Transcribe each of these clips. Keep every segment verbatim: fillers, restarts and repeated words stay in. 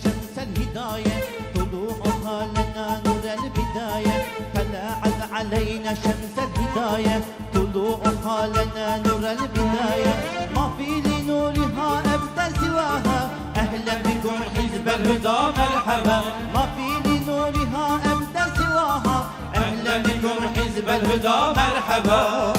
شمس الهداية، طلوعها لنا نور البداية، طلعت علينا شمس الهداية، طلوعها لنا نور البداية، ما في لنورها أبدى سواها، أهلا بكم حزب الهدى مرحبا، ما في لنورها أبدى سواها، أهلا بكم حزب الهدى مرحبا.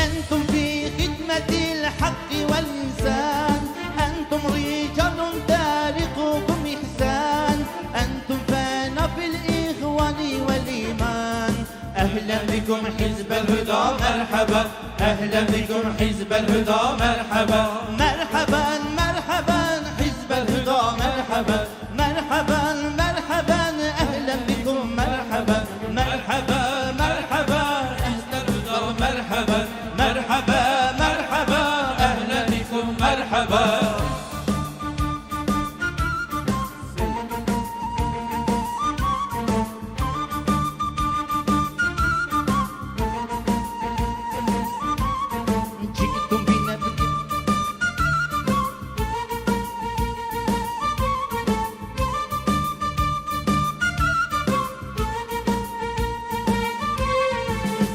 أنتم في خدمة الحق والإنسان، أنتم رجال تاريخكم إحسان، أنتم فانا في الإخوان والإيمان. أهلا بكم حزب الهدى مرحبا، أهلا بكم حزب الهدى مرحبا. مرحبا، مرحبا، حزب الهدى مرحبا. مرحبا، مرحبا، أهلا بكم، مرحبا، مرحبا، مرحبا، أهلا بكم، مرحبا، مرحبا، مرحبا، أهلا بكم، مرحبا. جئتم بنا بال-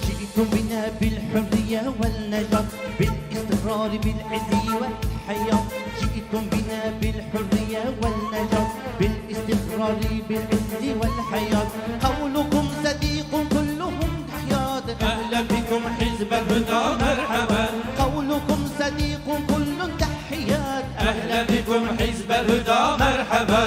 جئتم بنا بالحرية والنجاة، بالاستقرار بالعز والحياة. جئتم بنا بالحرية والنجاة، بالاستقرار بالعز والحياة. قولكم صديق كلهم تحيات. أهلا بكم حزب الهدى مرحبا. قولكم صديق كل تحيات. أهلا بكم حزب الهدى مرحبا.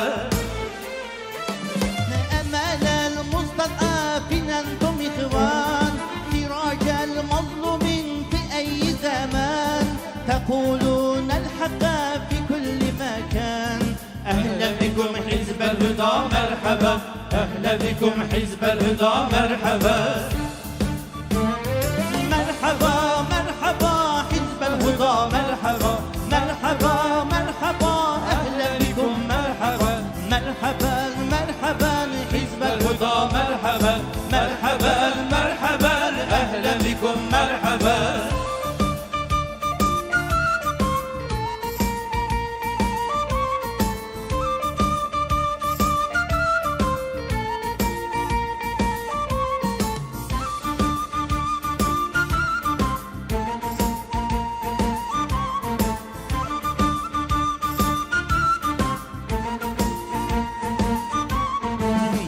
أمل المستضعفين أنتم إخوان، سراج المظلومين في أي زمان، تقولون الحق في كل مكان. أهلا بكم حزب الهدى مرحبا، أهلا بكم حزب الهدى مرحبا. مرحبا، مرحبا، حزب الهدى، مرحبا، مرحبا، مرحبا، أهلا بكم، مرحبا، مرحبا، مرحبا، حزب الهدى، مرحبا، مرحبا، مرحبا، أهلا بكم، مرحبا.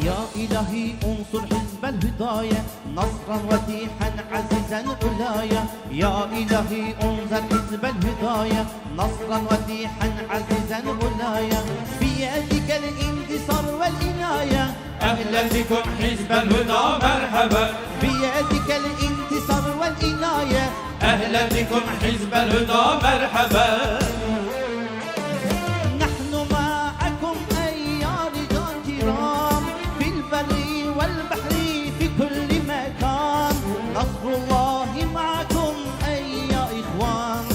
يا إلهي انصر حزب الهداية، نصرا وديحا عزيزا علايا. يا إلهي انصر حزب الهداية، نصرا وديحا عزيزا علايا. بيدك الانتصار والعناية. أهلا بكم حزب الهدى، مرحبا. بيدك الانتصار والعناية. أهلا بكم حزب الهدى، مرحبا. نحن معكم أيها رجال كرام، في البر والبحر في كل مكان، نصر الله معكم أيها إخوان.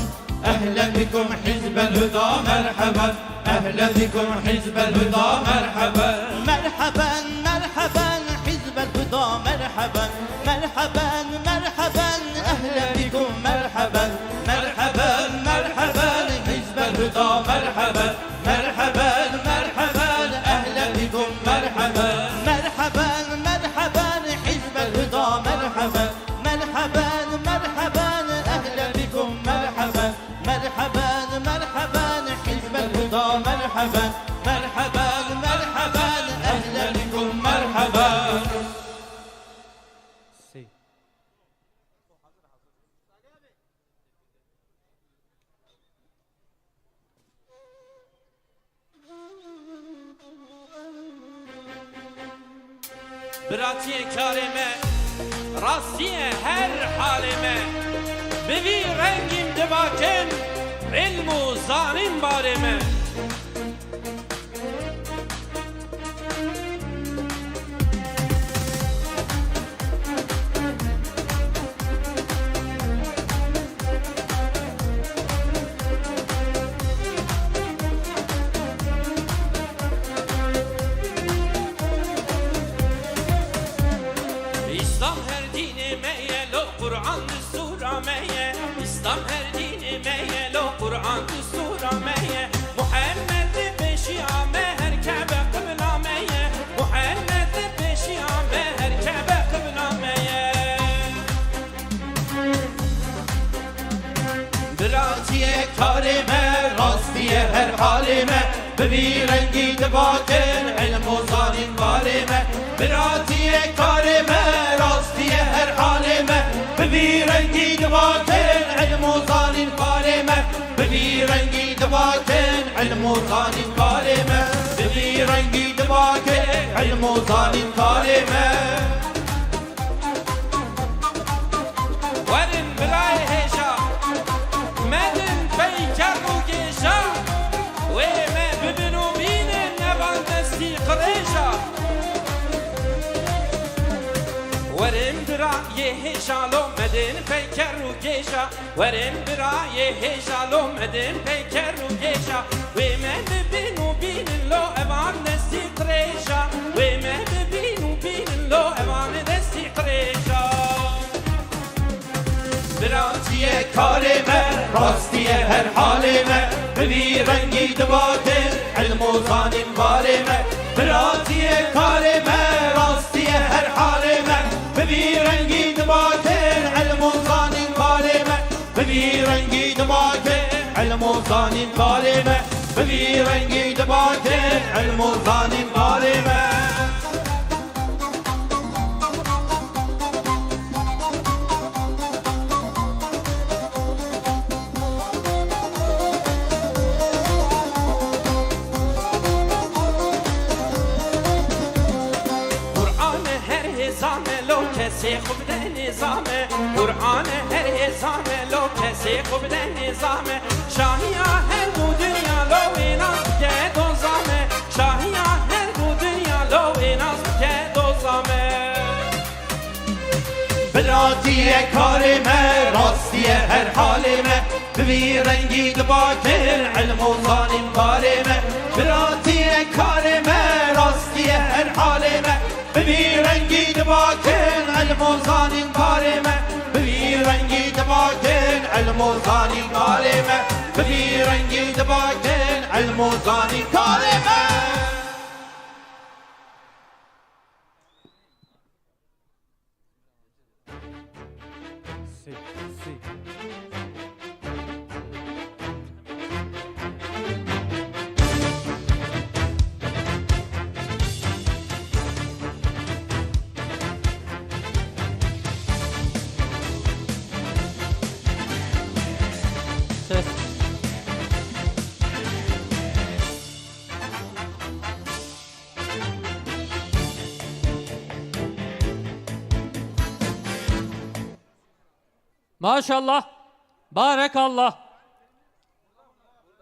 أهلا بكم حزب الهدى، مرحبا. أهلا بكم حزب الهدى، مرحبا. مرحبا، مرحبا، حزب الهدى، مرحبا. مرحبا، مرحبا، أهلا بكم، مرحبا. مرحبا، مرحبا، حزب الهدى، مرحبا. مرحبا، مرحبا، أهلا بكم، مرحبا. مرحبا، مرحبا، حزب الهدى، مرحبا. مرحبا، مرحبا، أهلا بكم، مرحبا. مرحبا، مرحبا، حزب الهدى، مرحبا. مرحبا، مرحبا، أهلا بكم، مرحبا. Biratiyê karê me, rastiyê her halê me. Bi vî rengîn divakin, ilm û zanîn barê me. Îslam her dînê me ye, lo Qur'an distûra me ye. Îslam her dînê me ye, lo Qur'an distûra me ye. Muhammed Biratiyê karê me, rastiyê her halê me, bi vî rengî dibatin ilm û zanîn balê me. Biratiyê karê me, rastiyê her halê me, bi vî rengî dibatin ilm û zanîn balê me. Bi vî rengî dibatin ilm û zanîn balê me. Bi vî rengî dibatin ilm û zanîn balê me. Werin birayê hêja, medin peyker û gêja, wê me bibin û bînin nevan destî qirêja. Werin birayê hêja lo medin peyker û gêja, werin birayê hêja lo medin peyker û gêja, wê me bibin û bînin lo evan destî qirêja, wê me bibin û bînin lo evan destî qirêja. Biratiyê karê me, rastiyê her halê me, bi vî rengî dibatin ilm û zanîn balê me. Biratiyê karê me, rastiyê her halê me, bi vî rengî dibatin ilm û zanîn balê me. Bi vî rengî dibatin ilm û zanîn balê me. Bi vî rengî dibatin ilm û zanîn balê me. Qur'an her hêza me lo kesê xwe bide nêza me. Qur'an her hêza me lo kesê xwe bide nêza me. Şahiya her du dinya lo wê nas bike doza me. Şahiya her du dinya lo wê nas bike doza me. Biratiyê karê me, rastiyê her halê me, bi vî rengî dibatin ilm û zanîn balê me. Biratiyê karê me, rastiyê her halê me, bi vî rengî dibatin ilm û zanîn balê me. Bi vî rengî dibatin ilm û zanîn balê me. Bi vî rengî dibatin ilm û zanîn balê me. Maşallah, barekallah.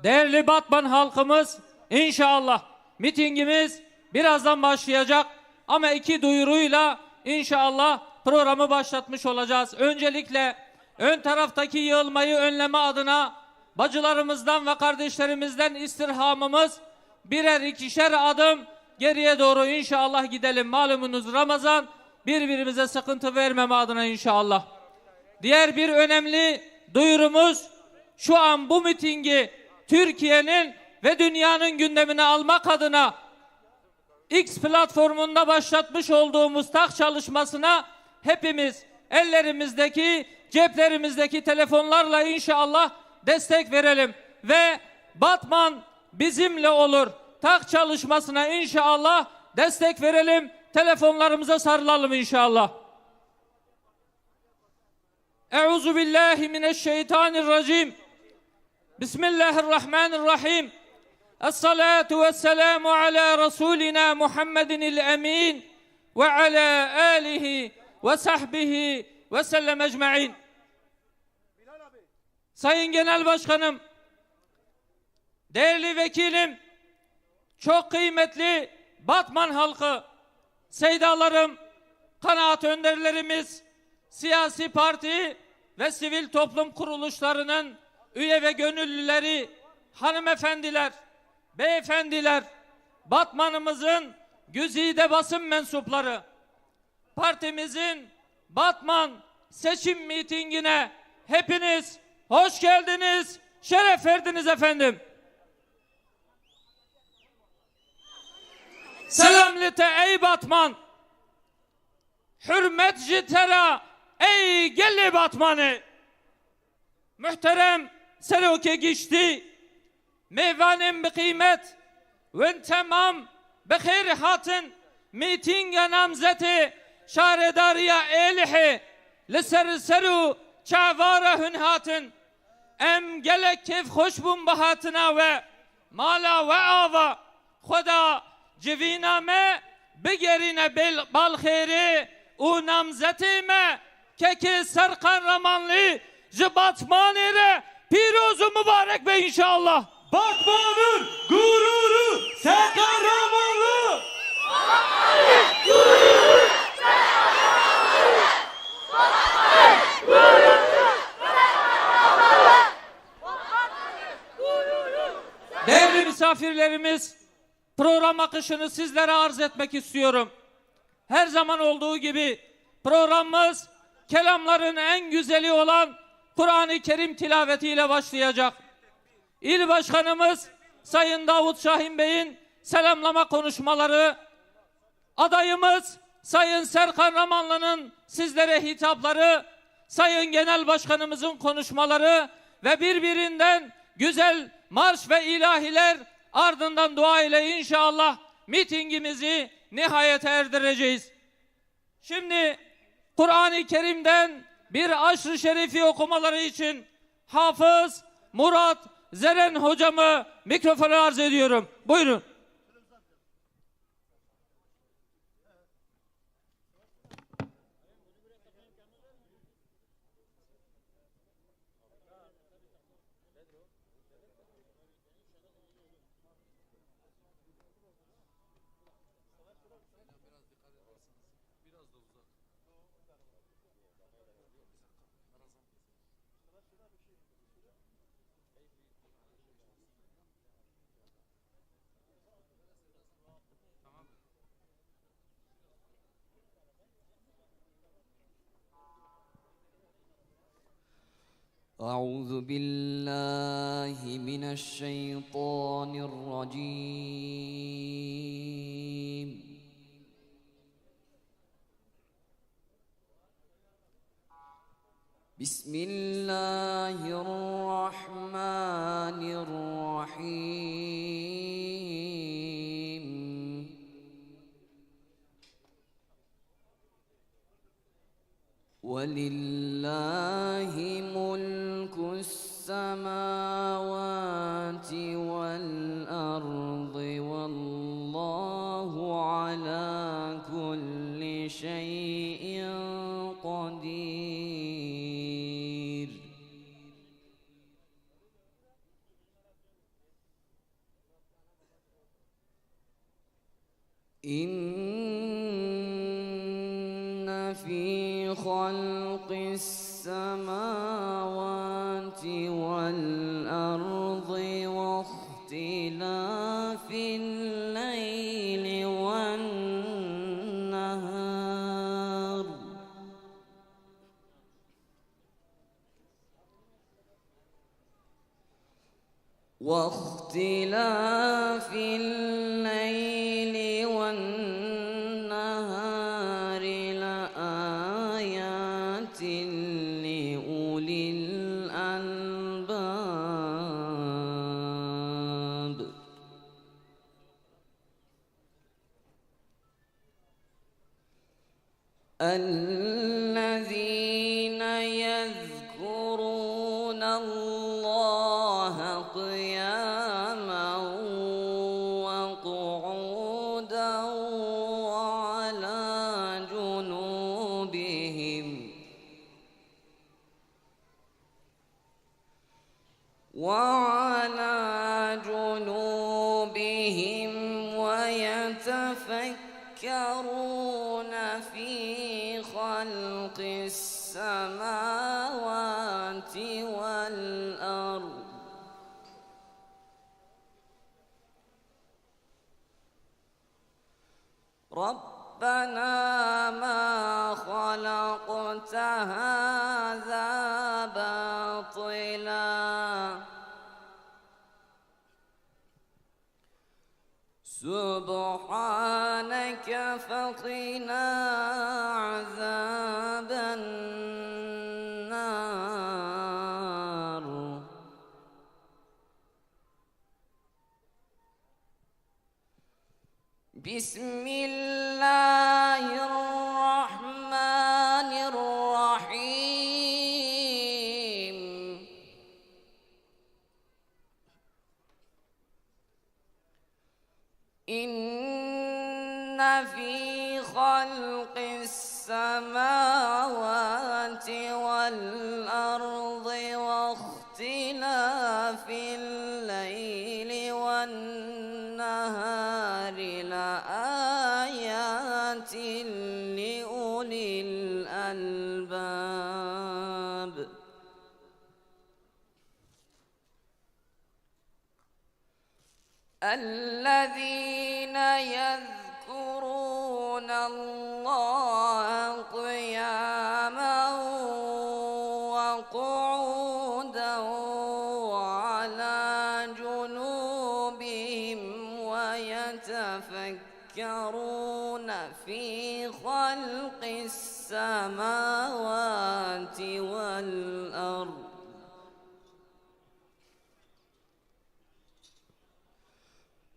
Değerli Batman halkımız, inşallah mitingimiz birazdan başlayacak ama iki duyuruyla inşallah programı başlatmış olacağız. Öncelikle ön taraftaki yığılmayı önleme adına bacılarımızdan ve kardeşlerimizden istirhamımız, birer ikişer adım geriye doğru inşallah gidelim. Malumunuz Ramazan, birbirimize sıkıntı vermeme adına inşallah. Diğer bir önemli duyurumuz, şu an bu mitingi Türkiye'nin ve dünyanın gündemine almak adına X platformunda başlatmış olduğumuz tak çalışmasına hepimiz ellerimizdeki, ceplerimizdeki telefonlarla inşallah destek verelim ve Batman bizimle olur tak çalışmasına inşallah destek verelim, telefonlarımıza sarılalım inşallah. Euzu billahi mineşşeytanirracim. Bismillahirrahmanirrahim. Esselatu vesselamu ala Resulina Muhammedinil emin ve ala alihi ve sahbihi ve sellem ecmain. Sayın Genel Başkanım, değerli vekilim, çok kıymetli Batman halkı, seydalarım, kanaat önderlerimiz, siyasi parti ve sivil toplum kuruluşlarının üye ve gönüllüleri, hanımefendiler, beyefendiler, Batmanımızın güzide basın mensupları, partimizin Batman seçim mitingine hepiniz hoş geldiniz, şeref verdiniz efendim. Selam li te ey Batman. Hürmet ji te re ey gelê Batmanê. Muhterem Serokê Giştî, mêvanên bi qîmet, win temam bi xêr hatin. Mîtînga namzetê şaredariya Êlihê li ser ser û çavara hûn hatin. Em gelek kêfxweş bûn bi hatina we. Mala we ava. Xweda civîna me bigerîne bêl-, balxêrê û namzetê me Kekê Serqan Ramanlî ji Batmanê re pîroz û mibarek be înşallah. Batman'ın gururu Serkan Ramanlı. Değerli misafirlerimiz, program akışını sizlere arz etmek istiyorum. Her zaman olduğu gibi programımız kelamların en güzeli olan Kur'an-ı Kerim tilavetiyle başlayacak. İl Başkanımız Sayın Davut Şahin Bey'in selamlama konuşmaları, adayımız Sayın Serkan Ramanlı'nın sizlere hitapları, Sayın Genel Başkanımızın konuşmaları ve birbirinden güzel marş ve ilahiler, ardından dua ile inşallah mitingimizi nihayete erdireceğiz. Şimdi Kur'an-ı Kerim'den bir aşr-ı şerifi okumaları için Hafız Murat Zeren hocamı mikrofona arz ediyorum. Buyurun. أعوذ بالله من الشيطان الرجيم. بسم الله الرحمن الرحيم. ولله ملك السماوات والأرض والله على كل شيء قدير. إن في خلق السماوات والأرض واختلاف الليل والنهار واختلاف الليل والنهار لآيات لأولي الألباب. الذين يذكرون الله قياما وقعودا وعلى جنوبهم وعلى جنوبهم ويتفكرون في خلق السماوات والأرض ربنا ما خلقت هذا باطلا سبحانك فقنا عذاب النار. بسم الله الرحمن الرحيم. إن في خلق السماوات والأرض واختلاف الليل والنهار لآيات لأولي الألباب. الذين يذكرون الله قياما وقعودا وعلى جنوبهم ويتفكرون في خلق السماوات والأرض.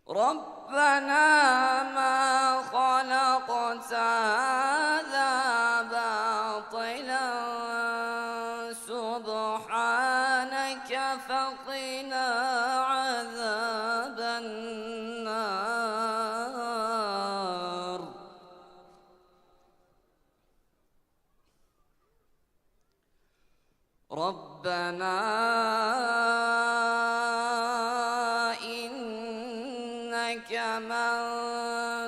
ربنا ما خلقت هذا باطلا سبحانك فقنا عذاب النار. ربنا إنك من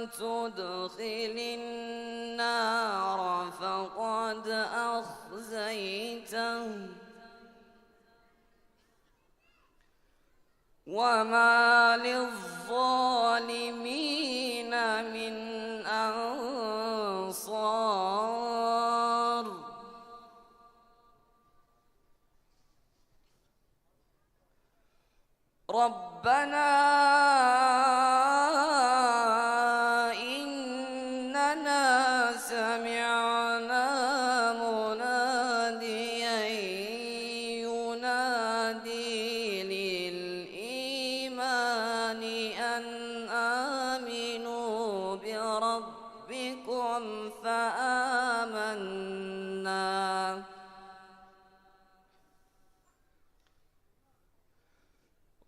تدخل النار فقد أخزيته وما للظالمين من أنصار. ربنا إننا سمعنا مناديا ينادي للإيمان أن آمنوا بربكم فآمنا.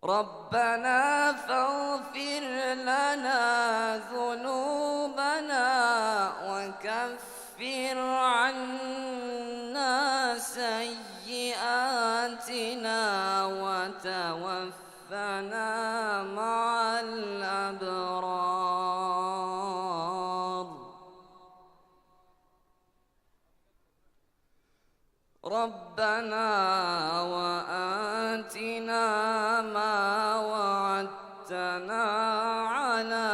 ربنا فاغفر لنا ذنوبنا وكفر عنا سيئاتنا وتوفنا مع الأبرار. ربنا وآتنا ما وعدتنا على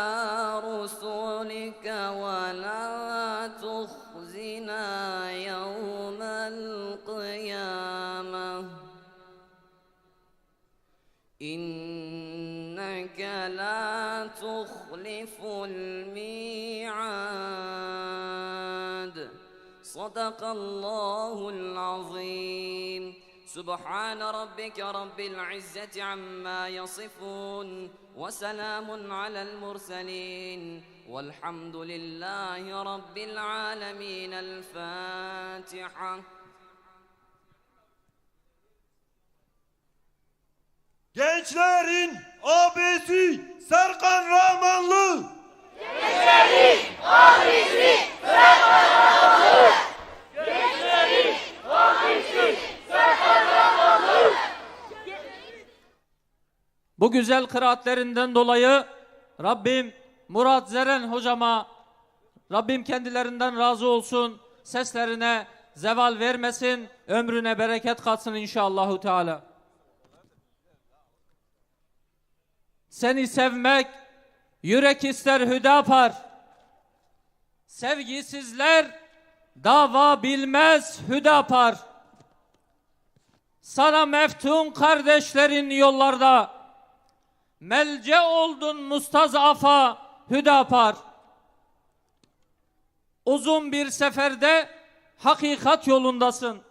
رسلك ولا تخزنا يوم القيامة. إنك لا تخلف الميعاد. صدق الله العظيم. سبحان ربك رب العزة عما يصفون، وسلام على المرسلين، والحمد لله رب العالمين. الفاتحة. Gençlerin abisi Serkan Rahmanlı. Gençlerin abisi Serkan Rahmanlı. Gençlerin abisi Serkan Rahmanlı. Bu güzel kıraatlerinden dolayı Rabbim Murat Zeren hocama, Rabbim kendilerinden razı olsun, seslerine zeval vermesin, ömrüne bereket katsın inşallahü teala. Seni sevmek yürek ister Hüdapar. Sevgisizler dava bilmez Hüdapar. Sana meftun kardeşlerin yollarda, melce oldun mustazafa Hüdapar. Uzun bir seferde hakikat yolundasın.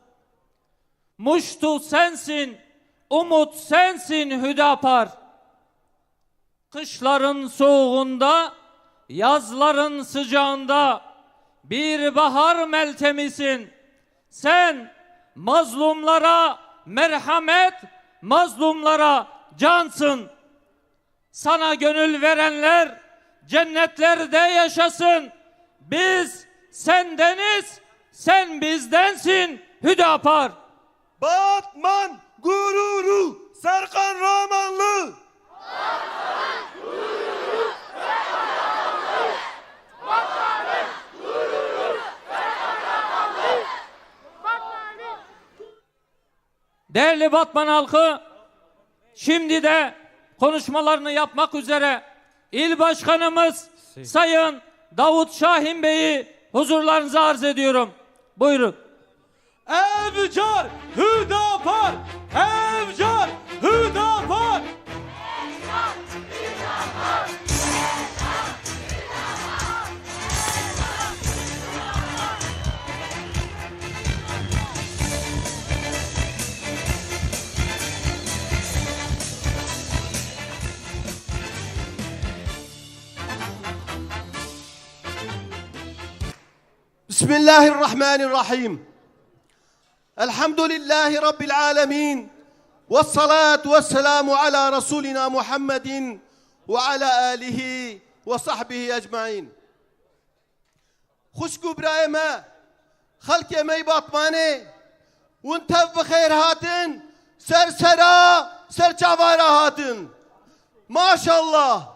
Muştu sensin, umut sensin Hüdapar. Kışların soğuğunda Yazların sıcağında bir bahar meltemisin. Sen mazlumlara merhamet, mazlumlara cansın. Sana gönül verenler cennetlerde yaşasın. Biz sendeniz, sen bizdensin Hüdapar. Batman gururu, Serkan Ramanlı. Değerli Batman halkı, şimdi de konuşmalarını yapmak üzere il başkanımız Sayın Davut Şahin Bey'i huzurlarınıza arz ediyorum. Buyurun. Evcar Hüdapar! Evcar Hüdapar! بسم الله الرحمن الرحيم. الحمد لله رب العالمين. والصلاة والسلام على رسولنا محمد وعلى آله وصحبه أجمعين. Xwişk û birayê me, xelkê me yê Batmanê, hûn tev bi xêr hatin, ser sera, ser çavara hatin. Maşallah,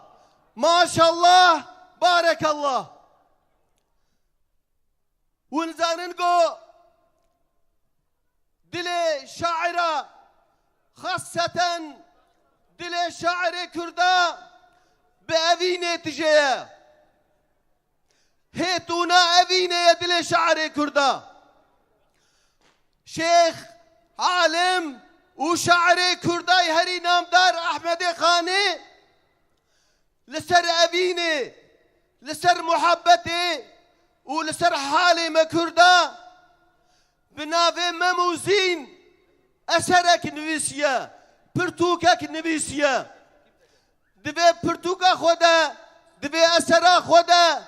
maşallah, barekallah. Hûn zanin ku dilê şaira, xaseten dilê şairê Kurda bi evînê tije ye. Hêtûna evînê ye dilê şairê Kurda. Şêx, alim û şairê Kurdayê herî namdar Ehmedê Xanê li ser evînê, li ser muhabbetê û li ser halê me Kurda bi navê Mem û Zîn eserek nivîsiye, pirtûkek nivîsiye. Di vê pirtûka xwe de, di vê esera xwe de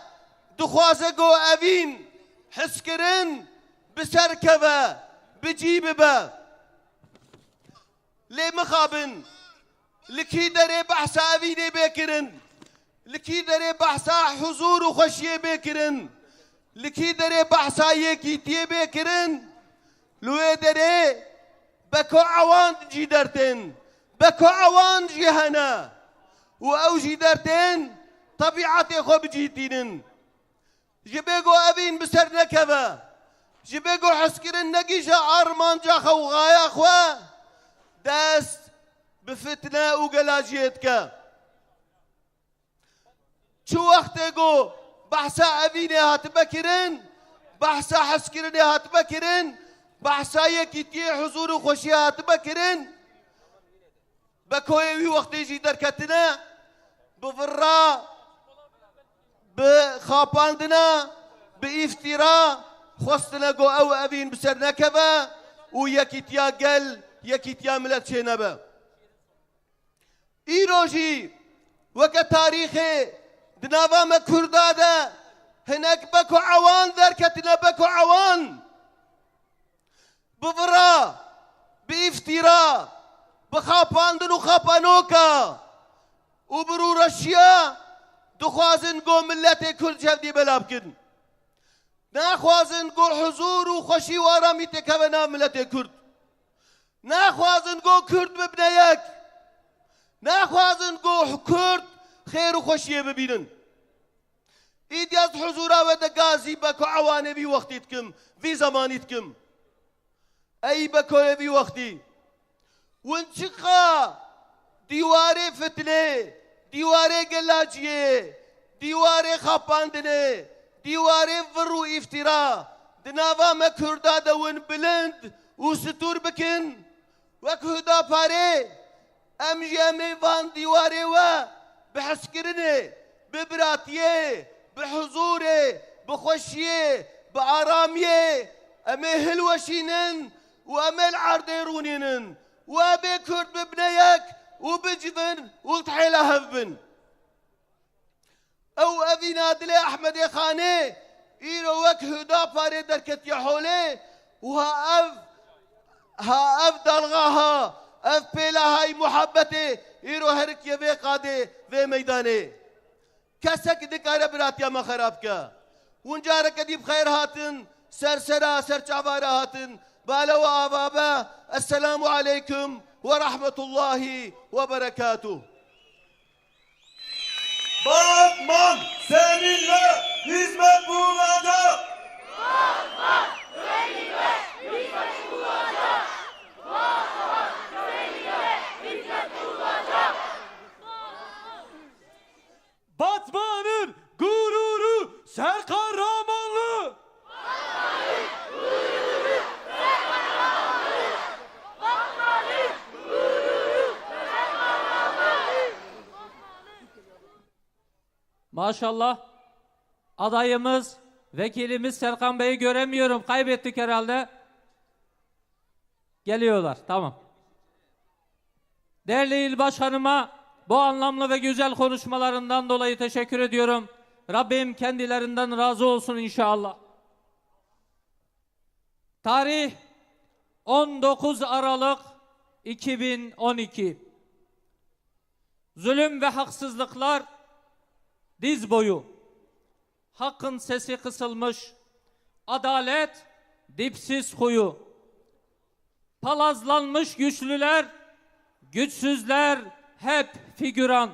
dixwaze ku evîn, hizkirin bi ser keve, bi cî bibe. Lê mixabin, li kî derê behsa evînê bê kirin, li kî derê behsa huzûr û xweşiyê bê kirin, li kî derê behsa yekîtiyê bê kirin, li wê derê beko ewan jî dertên, beko ewan jî hene û ew jî dertên tebîetê xwe bi cî tînin. Ji bê ku evîn bi ser nekeve, ji bê ku hezkirin negihîje armanca xwe û xaya xwe, dest bi fitne û gelajiyê dike. Çi wextê ku behsa evînê hatibe kirin, behsa hezkirinê hatibe kirin, behsa yekîtiyê, huzûr û xweşiyê hatibe kirin, bekoyê wî wextê jî derketine, bi virra, bi xapandina, bi îftîra xwestine ku ew evîn bi ser nekeve û yekîtiya gel, yekîtiya milet çênebe. Îro jî weke tarîxê di nava me Kurda de hinek beko ewan derketine, beko ewan. Bi vira, bi îftîra, bi xapandin û xapanoka û bi rûreşiya dixwazin ku miletê Kurd ji hevdî bela bikin. Naxwazin ku huzûr û xweşî û aramî têkeve nav miletê Kurd. Naxwazin ku Kurd bibine yek. Naxwazin ku Kurd xêr û xweşiyê bibînin. Îdî ez huzûra we de gazî beko ewanê vî wextî dikim, vî zemanî dikim. Ey bekoyê vî wextî. Win çiqa dîwarê fitnê, dîwarê gelaciyê, dîwarê xapandinê, dîwarê vir û îftîra di nava me Kurda de win bilind û stûr bikin, wek Hudaparê, em jî em ê van dîwarê we bi hezkirinê, bi biratiyê, bi huzûrê, bi xweşiyê, bi aramiyê em ê hilweşînin û em ê li erdê rûnînin û em ê Kurd bibine yek û bicivin û li tihêla hev bin. Ew evîna dilê Ehmedê Xanê îro wek Hudaparê derketiye holê û ha ev, ha ev dalga ha, ev pêla hay muhabbetê îro herikiye vê qadê, vê meydanê. Kesek nikare biratiya me xerab ke. Hûn careke dî bi xeyr hatin, ser sera, ser çavara hatin. Bale we ava be. Esselamu aleykum ve rahmetullahi ve berekatuh. Batman seninle hizmet bulacak. Batman'ın gururu Serkan Ramanlı. Maşallah. Adayımız, vekilimiz Serkan Bey'i göremiyorum. Kaybettik herhalde. Geliyorlar. Tamam. Değerli il başkanıma bu anlamlı ve güzel konuşmalarından dolayı teşekkür ediyorum. Rabbim kendilerinden razı olsun inşallah. Tarih on dokuz Aralık iki bin on iki. Zulüm ve haksızlıklar diz boyu. Hakkın sesi kısılmış, adalet dipsiz kuyu. Palazlanmış güçlüler, güçsüzler hep figüran.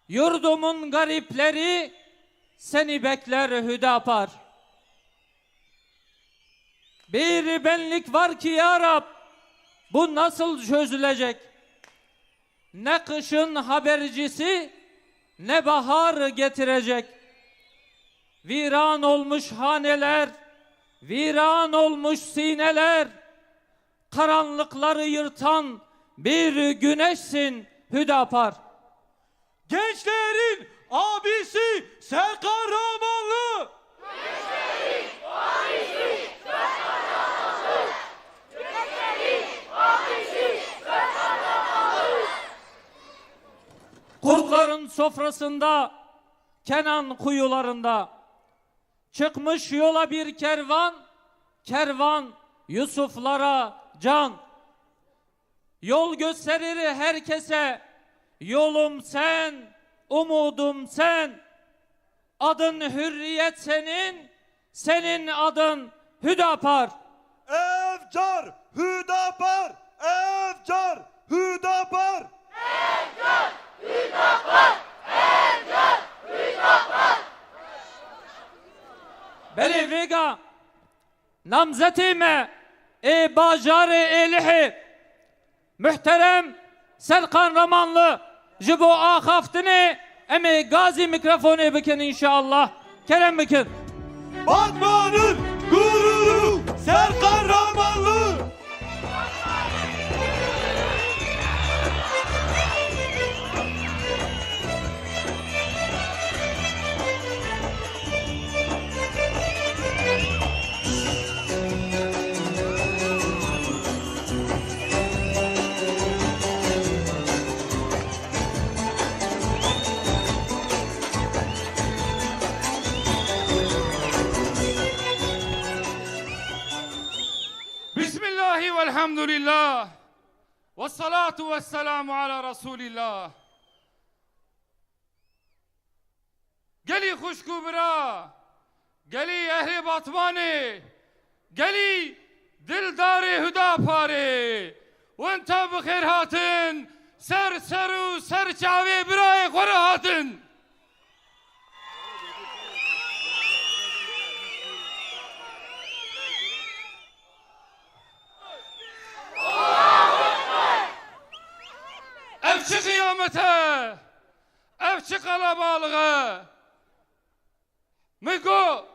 Yurdumun garipleri seni bekler Hüdapar. Bir benlik var ki ya Rab, bu nasıl çözülecek? Ne kışın habercisi, ne bahar getirecek. Viran olmuş haneler, viran olmuş sineler, karanlıkları yırtan bir güneşsin Hüdapar. Gençlerin abisi Serkan Ramanlı. Kurtların sofrasında, Kenan kuyularında. Çıkmış yola bir kervan, kervan Yusuflara can. Yol gösterir herkese, yolum sen, umudum sen. Adın hürriyet senin, senin adın Hüdapar. Evcar Hüdapar, Evcar Hüdapar. Belê vêga namzetê me ê bajarê Êlihê, muhterem Serkan Ramanlı, ji bo axaftinê em ê gazî mikrofonê bikin înşeallah. Kerem bikin. Batman'ın gururu Serkan Ramanlı. Bismillahi velhamdülillah. Ve salatu ve selamu ala Resulillah. Gelî xwişk û bira, gelî ehlê Batmanê, gelî dildarê Hudaparê, winta bi xêr hatin, ser ser û ser çavê birayê xwe re hatin. Ev çi qiyamet e? Ev çi qelebalix e? Min got,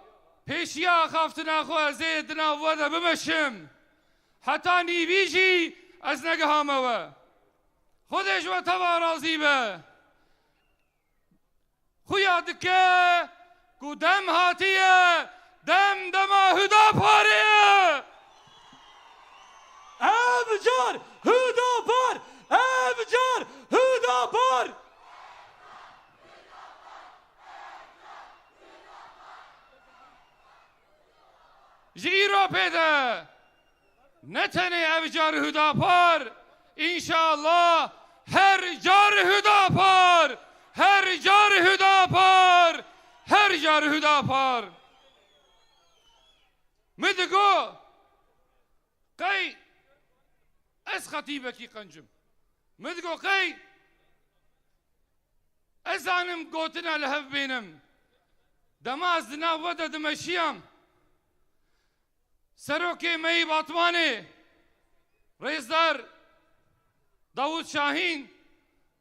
pêşiya axaftina xwe ez ê di nav we de bimeşim. Heta nîvî jî ez negihame we. Xwedê ji we teva razî be. Xuya dike ku dem hatiye, dem dema Hudaparê ye. Ev car Hudapar! Ev car Hudapar! pê de. Ne tenê ev car Hudapar, înşallah her car Hudapar, her car Hudapar, her car Hudapar. Min digo, qey ez xetîbekî qenc im. Min digo, qey ez zanim gotina li hev bênim. Dema ez di nav we de dimeşiyam, serokê me yî Batmanê, rêzdar Davût Şahîn,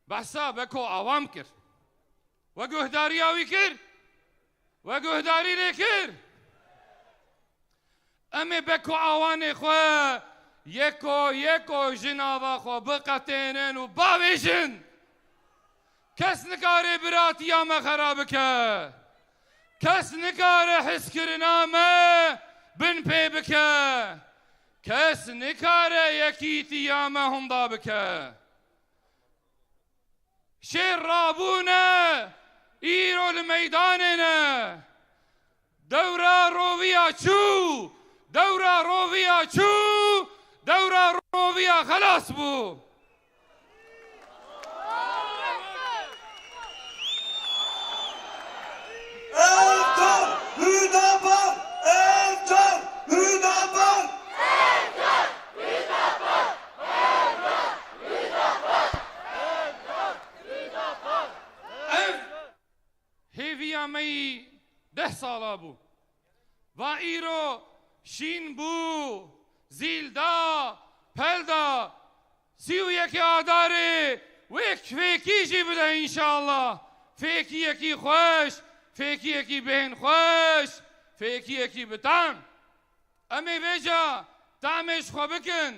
behsa Beko Awan kir. We guhdariya wî kir? We guhdarî lê kir? Em ê Beko Awanê xwe yeko yeko ji nava xwe biqetênin û bavêjin. Kes nikare biratiya me xera bike. Kes nikare hizkirina me bin pê bike. Kes nikare yekîtiya me hunda bike. Şêr rabûne, îro li meydanê ne. Dewra roviya çû, dewra roviya çû, dewra roviya xelas bû. Ev car Hudapar, ev car Hudapar. Ev hêviya me yî deh sala bû. Va îro şîn bû, zîl da, pel da. Sî û yekê Adarê wê fêkî jî bide înşallah. Fêkiyekî xweş, fêkiyekî bêhnxweş, fêkiyekî bi tam. Em ê vêca tamê ji xwe bikin,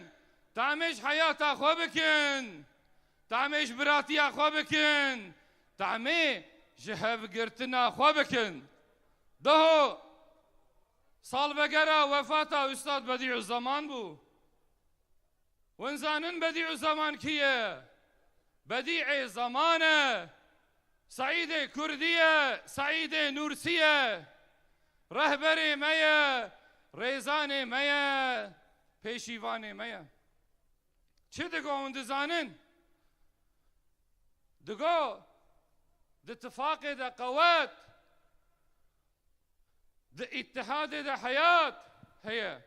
tamê ji heyata xwe bikin, tamê ji biratiya xwe bikin, tamê ji hevgirtina xwe bikin. Deho salvegera wefata Ustad Bedîuzzeman bû. Hûn zanin Bedîuzzeman kî ye? Bedîê Zeman e. Seîdê Kurdî ye, Seîdê Nûrsî ye. Rehberê me ye, rêzanê me ye, pêşîvanê me ye. Çi digo hûn dizanin? Digo, di tifaqê de qewet, di îtihadê de heyat heye.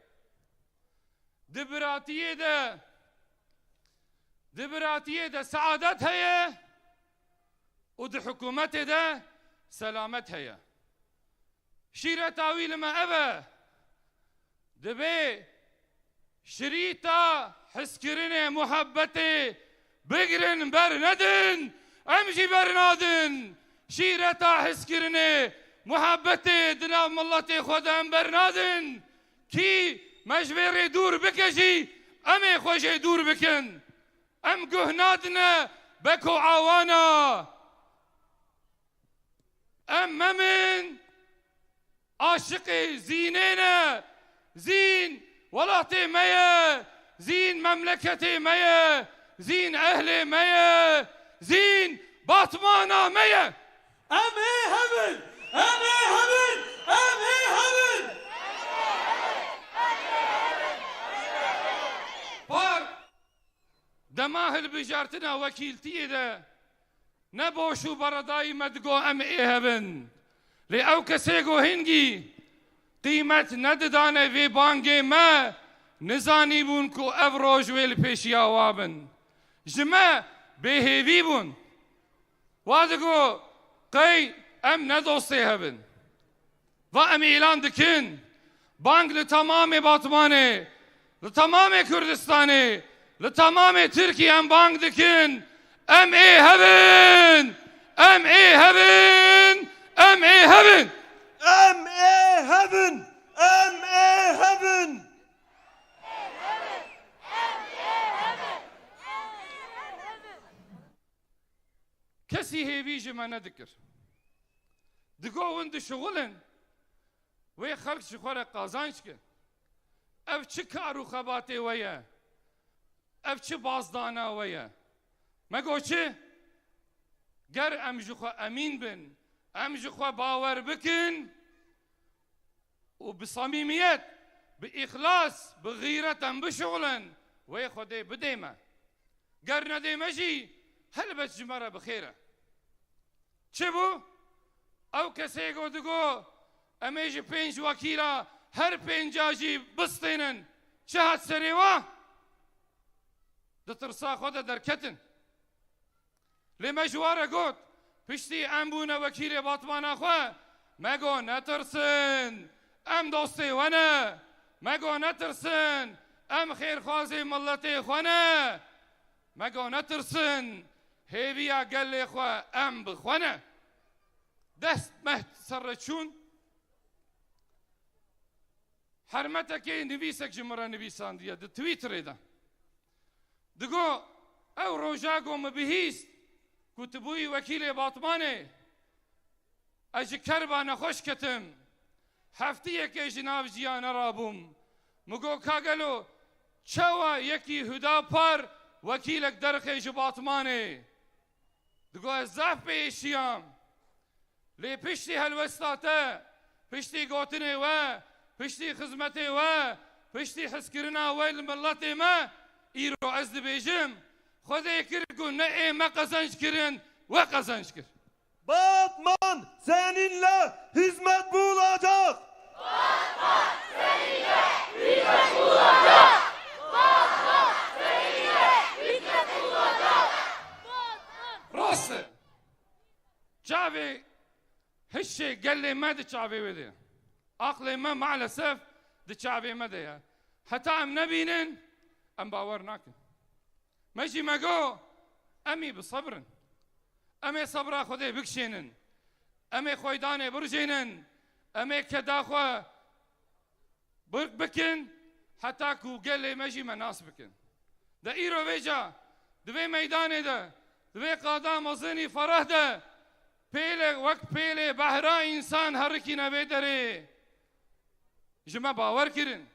Di biratiyê de, di biratiyê de seadet heye û di hikûmetê de selamet heye. Şîreta wî li me ev e. Dibê şirîta hizkirinê, muhebbetê bigirin, bernedin. Em jî bernadin. Şîreta hizkirinê, muhebbetê di nav miletê xwe de em bernadin. Kî me ji vê rê dûr bike jî, em ê xwe jê dûr bikin. Em guh nadine Beko Awana. Em Mem in, aşiqê Zînê ne. Zîn welatê me ye, Zîn memleketê me ye, Zîn ehlê me ye, Zîn Batmana me ye. Em ê hev in, em ê hev in, em ê hev in. Par dema hilbijartina wekîltiyê de ne boş û beredayî me digo em ê hev in. Lê ew kesê ku hingî qîmet nedidane vê bangê me, nizanîbûn ku ev roj wê li pêşiya wa bin. Ji me bêhêvî bûn. Wa digo qey em ne dostê hev in. Va em îlan dikin. Bang li temamê Batmanê, li temamê Kurdistanê, li temamê Tirkiyê em bang dikin. Em ê hev in! Em ê hev in! Em ê hev in! Em ê hev in! Em ê hev in! Kesî hêvî ji me nedikir. Digo hûn dişixulin, wê xelk ji xwe re qazanc ke. Ev çi kar û xebatê we ye? Ev çi bazdana we ye? Me got çi? Ger em ji xwe emîn bin, em ji xwe bawer bikin, û bi samîmiyet, bi îxlas, bi xîret em bişuxulin, wê Xwedê bidê me. Ger nedê me jî, helbet ji me re bi xêr e. Çi bû? Ew kesê ku digo, em ê ji pênc wekîla her pênca jî bistênin, çi hat serê we? Di tirsa xwe de derketin. Lê me ji we re got, piştî em bûne wekîlê Batmana xwe, me got, netirsin, em dostê we ne. Me got, netirsin, em xêrxwazê miletê xwe ne. Me got, netirsin, hêviya gelê xwe em bi xwe ne. Dest meh ser re çûn. Hermetekê nivîsek ji min re nivîsandiye di Twitterê de. Digo, ew roja ku min bihîst ku tu bûyî wekîlê Batmanê, ez ji kerba nexweş ketim. Heftiyekê ji nav jiya nerabûm. Min got, ka gelo çawa yekî Hüdapar wekîlek derxê ji Batmanê? Digo, ez zaf pê êşiyam. Lê piştî helwesta te, piştî gotinê we, piştî xizmetê we, piştî hizkirina we li miletê me, îro ez dibêjim, Xwedê kir ku ne ê me qezenc kirin, we qezenc kir. Batman seninle hizmet bulacak. Rast e. Çavê hişê gelê me di çavê wê de ye. Aqlê me maalesef di çavê me de ye. Heta em nebînin, em bawer nakin. Me jî me got, em î bi sebr in. Em ê sebra Xwedê bikişênin. Em ê xweydanê birijênin. Em ê keda xwe birk bikin, heta ku gelê me jî me nas bikin. De îro vêca, di vê meydanê de, di vê qada mezinî fereh de, pêle wek pêlê behra însan herikîne vê derê. Ji me bawer kirin.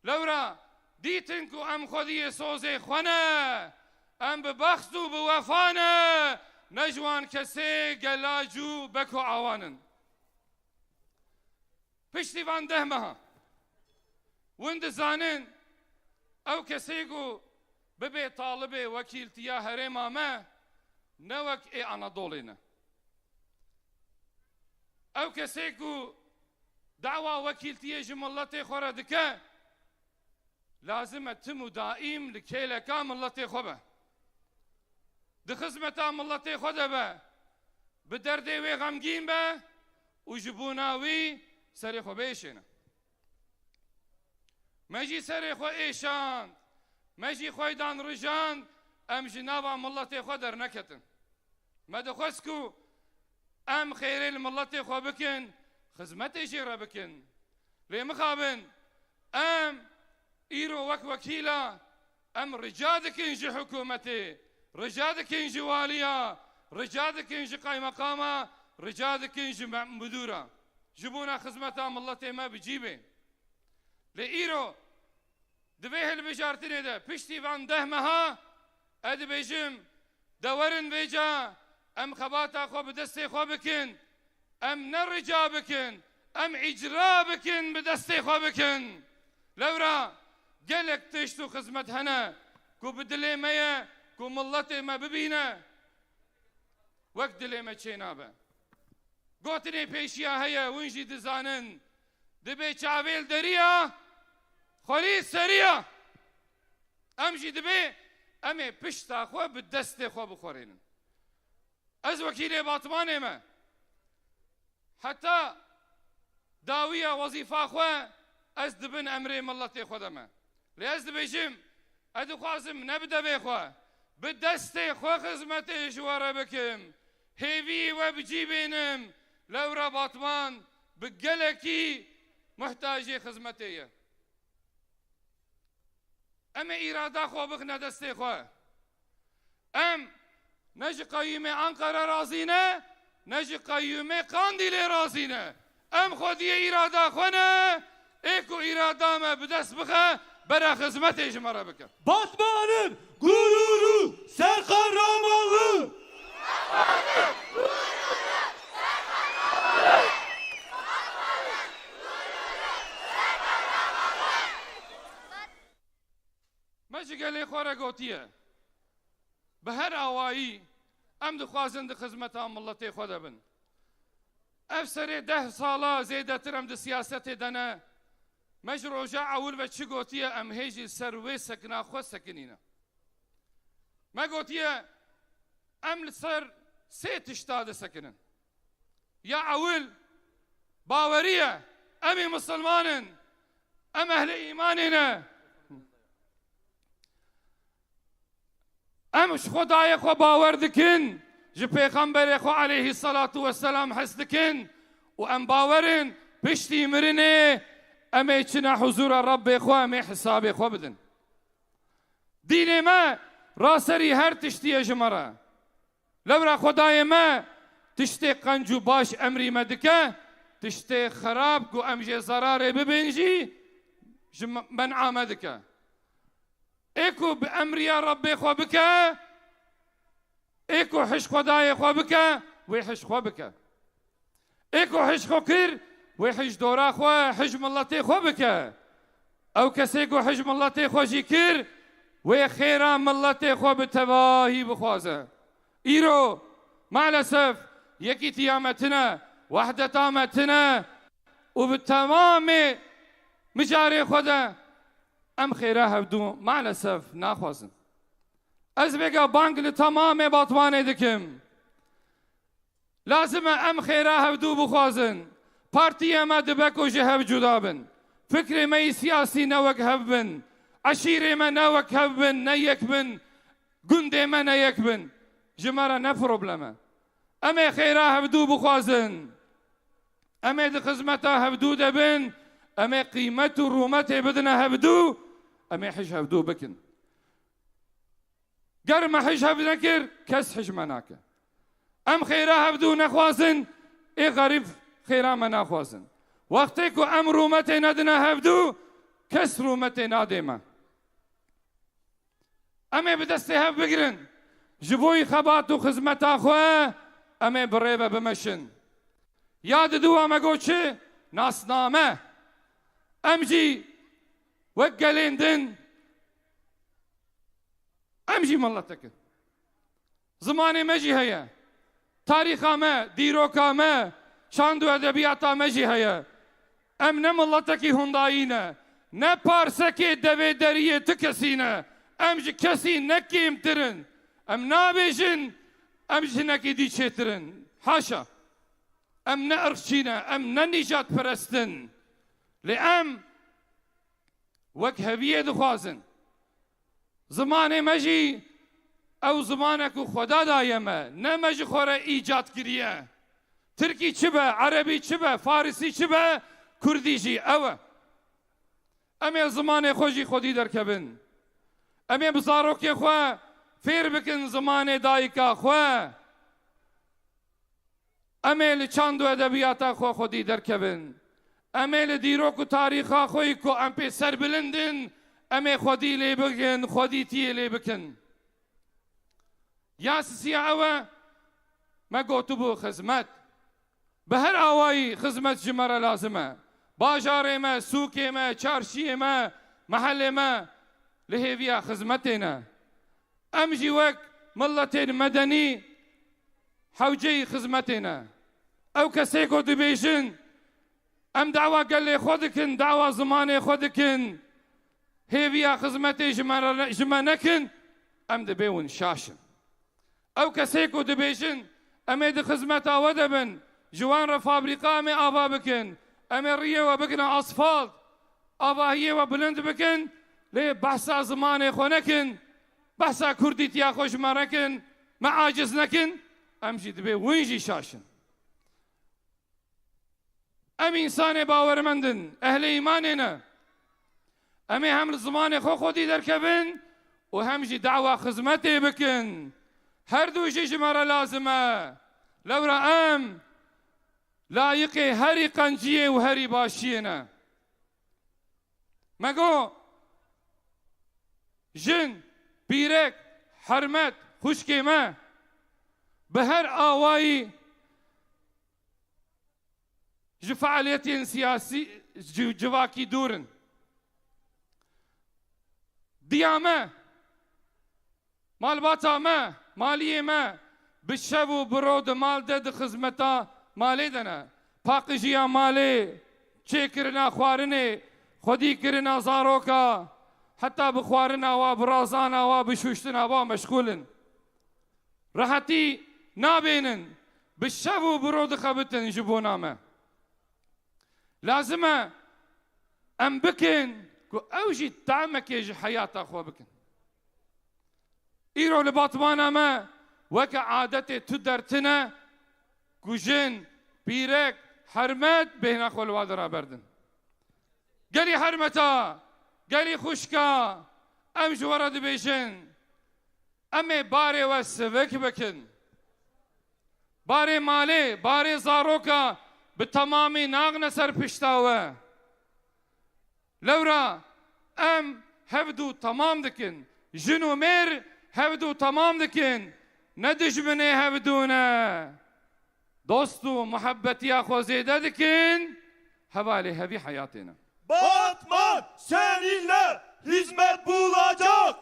Lewra dîtin ku em xwediyê sozê xwe ne. Em bi bext û bi wefa ne. Ne ji wan kesê gela cû beko awan in. Piştî van deh meha win dizanin ew kesê ku bibê talibê wekîltiya herêma me ne wek ê Anadolê ne. Ew kesê ku dawa wekîltiyê ji miletê xwe re dike, lazim e tim û daîm li kêleka miletê xwe be. Di xizmeta miletê xwe de be. Bi derdê wê xemgîn be û ji bona wî serê xwe biêşêne. Me jî serê xwe êşand, me jî xweydan rijand, em ji nava miletê xwe derneketin. Me dixwest ku em xêrê li miletê xwe bikin, xizmetê jê re bikin. Lê mixabin, em îro wek wekîla, em rica dikin ji hikûmetê, rica dikin ji waliya, rica dikin ji qaymeqama, rica dikin ji me-, midûra. Ji bona xizmeta miletê me bi cî bê. Lê îro di vê hilbijartinê de piştî van deh meha, ez dibêjim, de werin vêca em xebata xwe bi destê xwe bikin, em ne rica bikin, em îcra bikin, bi destê xwe bikin. Lewra gelek tişt û xizmet hene ku bi dilê me ye, ku miletê me bibîne, wek dilê me çênabe. Gotinê pêşiya heye, hûn jî dizanin, dibê çavê li deriya, xwelî seriya. Em jî dibê em ê pişta xwe bi destê xwe bixwerênin. Ez wekîlê Batmanê me. Heta dawiya wezîfa xwe ez di bin emrê miletê xwe de me. Lê ez dibêjim, ez dixwazim ne bi devê xwe, bi destê xwe xizmetê ji we re bikim. Hêviyê we bi cî bênim. Lewra Batman bi gelekî muhtacê xizmetê ye. Em ê îrada xwe bixine destê xwe. Em ne ji qeyûmê Ankara razî ne, ne ji qeyûmê Qandîlê razî ne. Em xwediyê îrada xwe ne, ê ku îrada me bi dest bixe, bera xizmetê ji me re bike. Batmanın gururu, Ser Kahramanlı! Batmanın gururu, Ser Kahramanlı! Batmanın gururu, Ser Kahramanlı! gotiye, bi her awayî em dixwazin di xizmeta miletê xwe de bin. Ev serê deh sala zêdetir em di siyasetê de ne. Me ji roja ewil ve çi gotiye, em hê jî li ser wê sekina xwe sekinîne. Me gotiye, em li ser sê tişta disekinin. Ya ewil, bawerî ye. Em ê misilman in. Em ehlê îmanê ne. Em ji Xwedayê xwe bawer dikin, ji Pêxemberê xwe aleyhî salatu weselam hez dikin û em bawer in piştî mirinê em ê çine huzûra Rebbê xwe, em ê hesabê xwe bidin. Dînê me raserî her tiştî ye ji me re. Lewra Xwedayê me tiştê qenc û baş emrî me dike, tiştê xerab ku em jê zerarê bibên jî ji me, men'a me dike. Ê ku bi emriya Rebbê xwe bike, ê ku hij Xwedayê xwe bike, wê hij xwe bike. Ê ku hij xwe kir, wê hij dora xwe, hij miletê xwe bike. Ew kesê ku hij miletê xwe jî kir, wê xêra miletê xwe bi tevahî bixwaze. Îro, maalesef, yekîtiya me tine, wehdeta me tine û bi temamê mijarê xwe de em xêra hevdû maalesef naxwazin. Ez vêga bang li temamê Batmanê dikim. Lazim e em xêra hevdû bixwazin. Partiyê me dibe ku ji hev cuda bin. Fikrê me yî siyasî ne wek hev bin. Eşîrê me ne wek hev bin, ne yek bin. Gundê me ne yek bin. Ji me re ne problem e. Em ê xêra hevdû bixwazin. Em ê di xizmeta hevdû de bin. Em ê qîmet û rûmetê bidine hevdû. Em ê hij hevdû bikin. Ger me hij hev nekir, kes hij me nake. Em xêra hevdû nexwazin, ê xerîb xêra me naxwazin. Wextê ku em rûmetê nedine hevdû, kes rûmetê nadê me. Em ê bi destê hev bigirin. Ji bo xebat û xizmeta xwe em ê bi rê ve bimeşin. Ya diduwa me got çi? Nasname. Em jî wek gelên din Em jî miletek in. Zimanê me jî heye. Tarîxa me, dîroka me, çand û edebiyata me jî heye. Em ne miletekî hundayî ne, ne parsekê devê deriyê ti kesî ne. Em ji kesî ne kêmtir in. Em nabêjin, em ji hinekî dî çêtir in. Haşa. Em ne irqçî ne, em ne nîjadperest in. Lê em wek heviyê dixwazin. Zimanê me jî ew ziman e ku Xweda daye me, ne me ji xwe re îcad kiriye. Tirkî çi be, erebî çi be, farisî çi be, kurdî jî ew e. Em ê zimanê xwe jî xwedî derkevin. Em ê bi zarokê xwe fêr bikin zimanê dayika xwe. Em ê li çand û edebiyata xwe xwedî derkevin. Em ê li dîrok û tarîxa xwe yî ku em pê serbilind in, em ê xwedî lê bikin, xwedîtiyê lê bikin. Ya sisiya ew e, me gotibû xizmet. Bi her awayî xizmet ji me re lazim e. Bajarê me, sûkê me, çarşiyê me, mehelê me li hêviya xizmetê ne. Em jî wek miletên medenî hewceyî xizmetê ne. Ew kesê ku dibêjin, em dawa gelê xwe dikin, dawa zimanê xwe dikin, hêviya xizmetê ji me re ne-, ji me nekin, em dibê hûn şaş in. Ew kesê ku dibêjin, em ê di xizmeta we de bin, ji wan re fabrîka em ê ava bikin, em ê riyê we bikine asfalt, avahiyê we bilind bikin, lê behsa zimanê xwe nekin, behsa kurdîtiya xwe ji me nekin, me aciz nekin, em jî dibê win jî şaş in. Em însanê bawermend in, ehlê îmanê ne. Em ê hem li zimanê xwe xwedî derkevin û hem jî dawa xizmetê bikin. Her du jî ji me re lazim e. Lewra em layiqê herî qenciyê û herî başiyê ne. Me got, jin, pîrek, hermet, xwişkê me, bi her awayî ji fealiyetên siyasî, ci-, civakî dûr in. Diya me, Malbata me, maliyê me, bi şev û bi ro di mal de di xizmeta malê de ne. Paqijiya malê, çêkirina xwarinê, xwedîkirina zaroka, heta bi xwarina wa, bi razana wa, bi şûştina wa meşxûl in. Rehetî nabênin, bi şev û bi ro dixebitin ji bona me. Lazim e em bikin ku ew jî tamekê ji heyata xwe bikin. Îro li Batmana me weke adetê tu dertine ku jin, pîrek, hermet bêhna xwe li wa dira berdin. Gelî hermeta, gelî xwişka, em ji we re dibêjin, em ê barê we sivik bikin. Barê malê, barê zaroka bi temamî naxine ser pişta we. Lewra em hevdû temam dikin. Jin û mêr hevdû temam dikin. Ne dijminê hevdû ne. Dost û muhebbetiya xwe zêde dikin. Hevalê hevî heyatê ne. Batman seninle hizmet bulacak.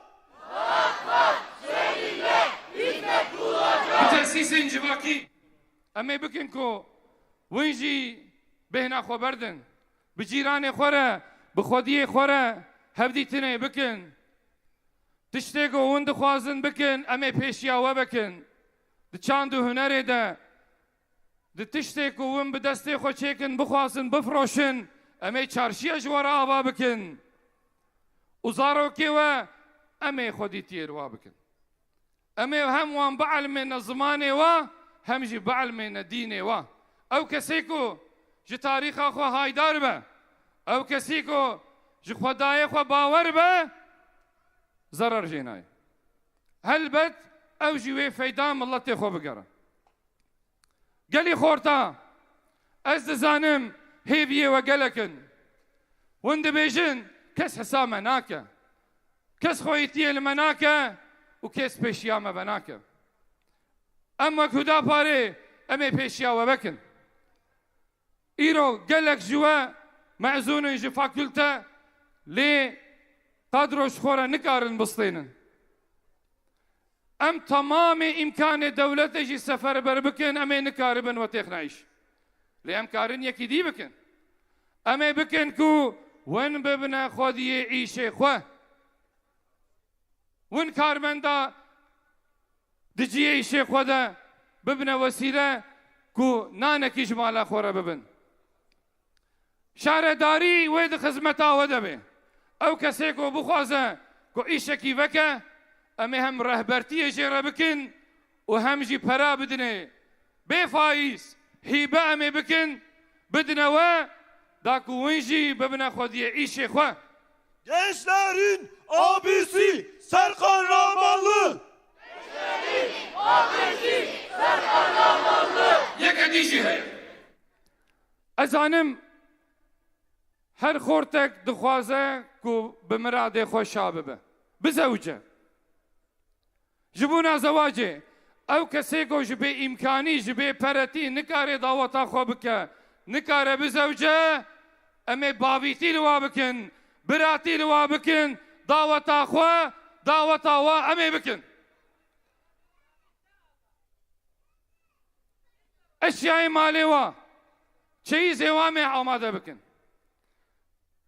Bi tesîsên civakî em ê bikin ku win jî bêhna xwe berdin. Bi cîranê xwe re, bi xwediyê xwe re hevdîtinê bikin. Tiştê ku hûn dixwazin bikin, em ê pêşiya we bikin. Di çand û hunerê de, di tiştê ku hûn bi destê xwe çêkin, bixwazin, bifroşin, em ê çarşiya ji we re ava bikin. Û zarokê we, em ê xwedîtiyê li wa bikin. Em ê hem wan bielmêne zimanê wa, hem jî bielmêne dînê wa. Ew kesê ku ji tarîxa xwe haydar be, ew kesî ku ji Xwedayê xwe bawer be, zerer jê nayê. Helbet ew jî wê feyda miletê xwe bigere. Gelî xorta, ez dizanim hêviyê we gelek in. Hûn dibêjin, kes hisa me nake. Kes xweyîtiyê li me nake û kes pêşiya me venake. Em wek Hudaparê, em ê pêşiya we vekin. Îro gelek ji we mezûn in ji fakûlte, lê kadro ji xwe re nikarin bistênin. Em temamê îmkanê dewletê jî seferber bikin, em ê nikaribin we têxine îş. Lê em karin yekî dî bikin. Em ê bikin ku win bibine xwediyê îşê xwe. Win karmenda di cihê îşê xwe de bibine wesîle ku nanekî ji mala xwe re bibin. Şaredarî wê di xizmeta we de be. Ew kesê ku bixwaze ku îşekî veke, em ê hem rehbertiyê jê re bikin û hem jî pera bidinê. Bê faîz, hîbe em ê bikin, bidine we, da ku win jî bibine xwediyê îşê xwe. Gençlerin abisi Serkan Ramanlı. Gençlerin abisi Serkan Ramanlı. Yeke dî jî heye. Ez zanim her xortek dixwaze ku bi miradê xwe şa bibe. Bizewce. Ji bona zewacê, ew kesê ku ji bê îmkanî, ji bê peretî nikare daweta xwe bike, nikare bizewce, em ê bavîtî li wa bikin, biratî li wa bikin, daweta xwe, daweta wa em ê bikin. Eşyayê malê wa, çeyîzê wa em ê amade bikin.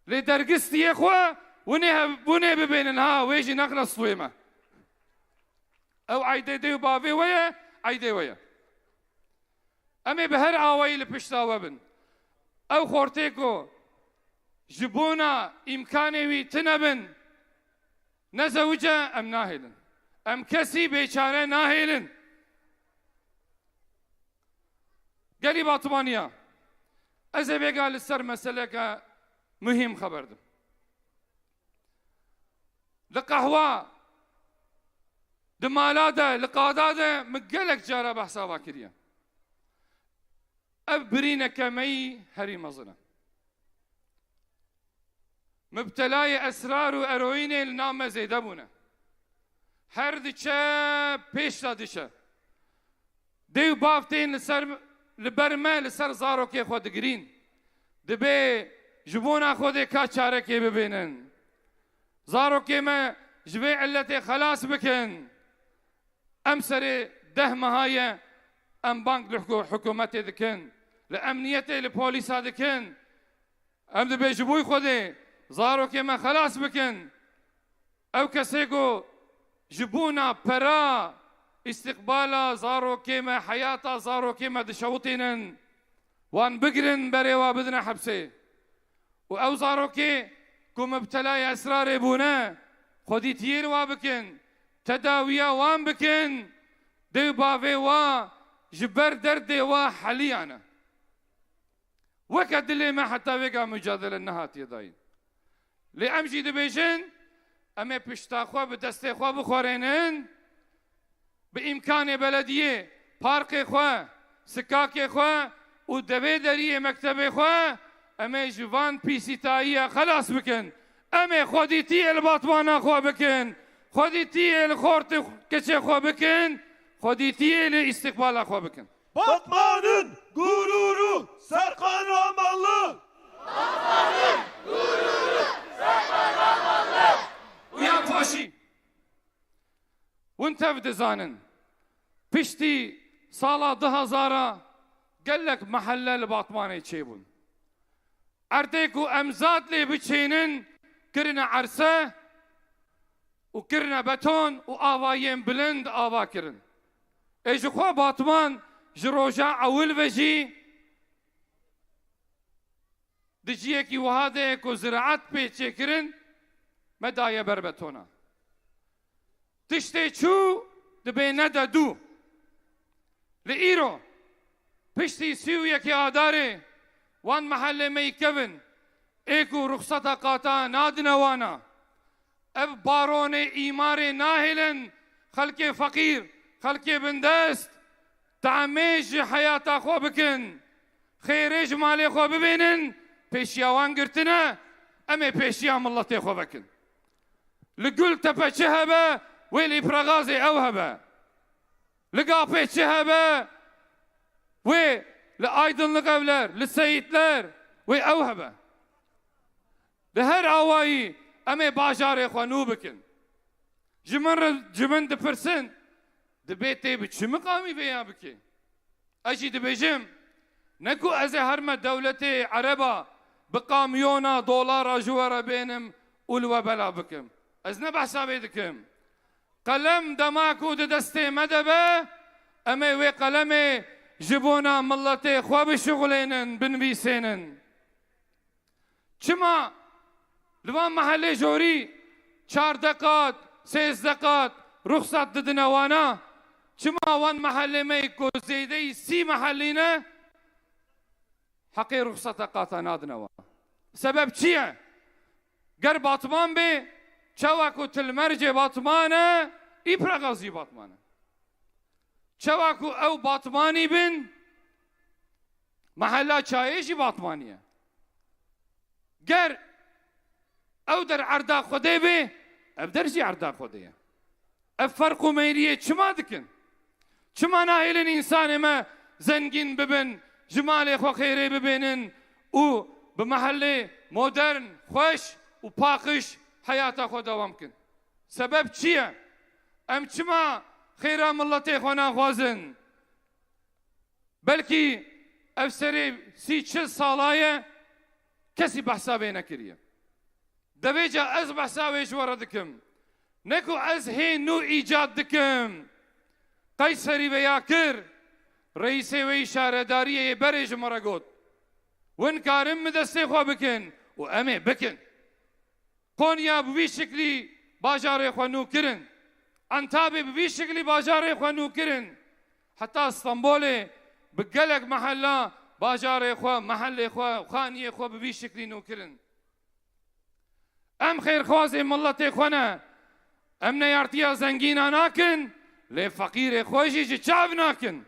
Lê dergistiyê xwe winê hev-, winê bibênin ha, wê jî nexne stûyê me. Ew eydê dê û bavê we ye, eydê we ye. Em ê bi her awayî li pişta we bin. Ew xortê ku ji bona îmkanê wî tune bin, ne zewice em nahêlin. Em kesî bêçare nahêlin. Gelî Batmaniya, ez ê vêga li ser meseleke muhîm xeber dim. Li qehwa, di mala de, li qada de min gelek cara behsa va kiriye. Ev birîneke me yî herî mezin e. Mibtelayê esrar û eroînê li nav me zêde bûne. Her diçe, pêş de diçe. Dê û bav tên li ser, li ber me, li ser zarokê xwe digirîn. Dibê ji bona Xwedê ka çarekê bibênin. Zarokê me ji vê illetê xelas bikin. Em serê deh meha ye, em bang li hikû-, hikûmetê dikin, li emniyetê, li polîsa dikin. Em dibê ji bo Xwedê zarokê me xelas bikin. Ew kesê ku ji bona pera îstiqbala zarokê me, heyata zarokê me dişewitînin, wan bigirin, berê wa bidine hepsê. Û ew zarokê ku mibtelayê esrarê bûne, xwedîtiyê li wa bikin, tedawiya wan bikin, dê bavê wa ji ber derdê wa heliyane. Weke dilê me heta vêga mucadele nehatiye dayîn. Lê em jî dibêjin, em ê pişta xwe bi destê xwe bixwerênin, bi îmkanê belediyê, parkê xwe, sikakê xwe û devê deriyê mektebê xwe, em ê ji van pîsîtayiya xelas bikin. Em ê xwedîtiyê li batmana xwe bikin. Xwedîtiyê li xortê keçê xwe bikin. Xwedîtiyê li îstiqbala xwe bikin. Batmanın gururu, Serkan Ramallı. Û ya poşî. Hûn tev dizanin. Piştî sala du hezara gelek mehelle li Batmanê çêbûn. Erdê ku em zad lê biçênin, kirine erse û kirine beton û avayên bilind ava kirin. Ê ji xwe Batman ji roja ewil ve jî di ciyekî wiha de ye ku ziraet pê çêkirin, me daye ber betona. Tiştê çû dibê nede dû. Li îro, piştî sî û yekê Adarê, wan mehellê me yî kevin, ê ku ruxseta qata nadine wana, ev baronê îmarê nahêlin xelkê feqîr, xelkê bindest, temê ji heyata xwe bikin, xêrê ji malê xwe bibênin, pêşiya wan girtine, em ê pêşiya miletê xwe vekin. Li Gultepe çi hebe, wê li Îprexazê ew hebe. Li Gapê çi hebe, wê li Aydınlık Evler, li Seyitler, wê ew hebe. Di her awayî em ê bajarê xwe nû bikin. Ji min re, ji min dipirsin, dibê tê bi çi miqamî vêya bike? Ez jî dibêjim, ne ku ez ê herme dewletê ereba bi kamyona dolara ji we re bênim û li we bela bikim. Ez ne behsa vê dikim. Qelem dema ku di destê me de be, em ê wê qelemê ji bona miletê xwe bişixulênin, binivîsênin. Çima li van mehelê jorî çardeh qat, sêzdeh qat ruxsat didine wana? Çima wan mehelê me ku zêdeyî sî mehelî ne, heqê ruxsata qata nadine wan? Sebeb çi ye? Ger Batman bê, çawa ku Tilmercê Batman e, Îprexaz jî Batman e. Çawa ku ew Batmanî bin, Mehela Çayê jî Batmanî ye. Ger ew der erda Xwedê bê, ev der jî erda Xwedê ye. Ev ferq û meyriyê çima dikin? Çima nahêlin însanê me zengîn bibin, ji malê xwe xêrê bibênin û bi mehelê modern, xweş û paqij heyata xwe dewam kin? Sebeb çi ye? Em çima xêra miletê xwe naxwazin? Belkî ev serê sî çil sala ye, kesî behsa vê nekiriye. Devêca ez behsa wê ji we re dikim. Ne ku ez hê nû îcad dikim. Qeyserî vêya kir, reîsê wê şaredariyê yê berê ji min re got, Win karin bi destê xwe bikin û em ê bikin. Konya bi vî şiklî bajarê xwe nû kirin. Entabê bi vî şiklî bajarê xwe nû kirin. Heta Stenbolê bi gelek mehella bajarê xwe, mehellê xwe, xaniyê xwe bi vî şiklî nû kirin. Em xêrxwazê miletê xwe ne. Em neyartiya zengîna nakin, lê feqîrê xwe jî ji çav nakin.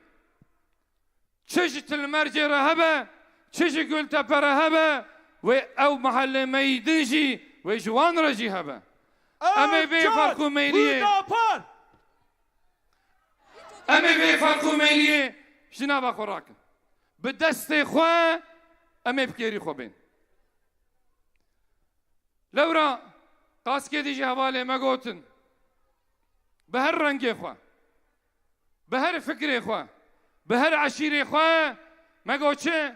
Çi ji Tilmercê re hebe, çi ji Gultepe re hebe, wê ew mehellê me yî din jî, wê ji wan re jî hebe. Em ê vê Ercan ferq û meyliyê, Hudapar. Em ê vê ferq û meyliyê ji nava xwe rakin. Bi destê xwe em ê bi kêrî xwe bên. Lewra qaskê dî jî hevalê me gotin, bi her rengê xwe, Bi her fikrê xwe, bi her eşîrê xwe, me got çi?